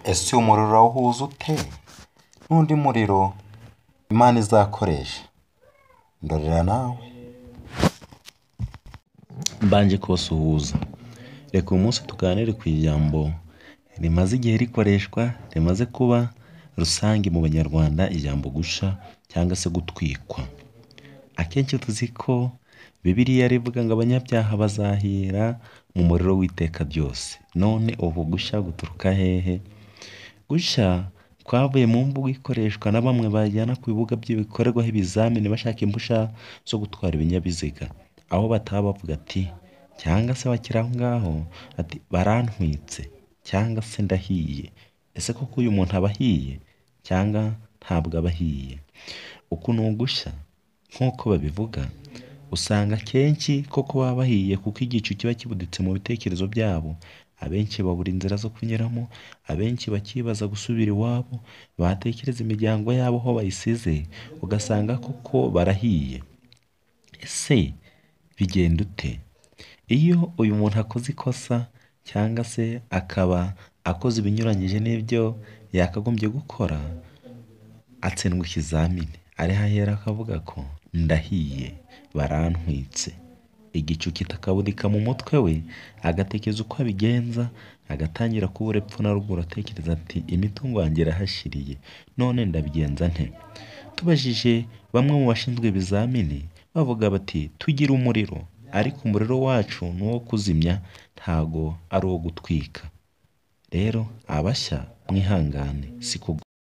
Ese uyu muriro urawuhuza ute n'undi muriro Imana izakoresha? Ndorera nawe. Mbanje kubasuhuza, reka uyu munsi tuganire ku ijambo rimaze igihe rikoreshwa, rimaze kuba rusange mu banyarwanda, ijambo gusha cyangwa se gutwikwa. Akenshi tuzi ko Bibiliya rivuga ngo abanyabyaha bazahira mu muriro w'iteka ryose. None ubu gushya guturuka hehe? Gushya kwavuye mu mvugo ikoreshwa na bamwe bajyana ku bibuga bikorerwaho ibizamini bashaka impushya zo gutwara ibinyabiziga, aho bataha bavuga ati cyangwa se bakiri aho ngaho ati barantwitse cyangwa se ndahiye. Ese koko uyu muntu aba ahiye cyangwa ntabwo aba ahiye? Uku ni ugushya nk'uko babivuga, usanga akenshi koko baba bahiye kuko igicu kiba kibuditse mu bitekerezo byabo, abenshi babura inzira zo kunyuramo, abenshi bakibaza gusubira iwabo, batekereza imiryango yabo aho bayisize, ugasanga koko barahiye. Ese bigenda ute? Iyo uyu muntu akoze ikosa cyangwa se akaba akoze ibinyuranyije n'ibyo yakagombye gukora, atsindwa ikizamini, ariho ahera akavuga ko ndahiye, barantwitse. Igicu kitakabudika mu mutwe we, agatekereza uko abigenza, agatangira kubura epfo na ruguru atekereza ati imitungo yanjye irahashiriye, none ndabigenza nte? Tubajije bamwe mu bashinzwe ibizamini, bavuga bati tugira umuriro, ariko umuriro wacu ni uwo kuzimya ntago ari uwo gutwika. Rero abashya mwihangane si ko.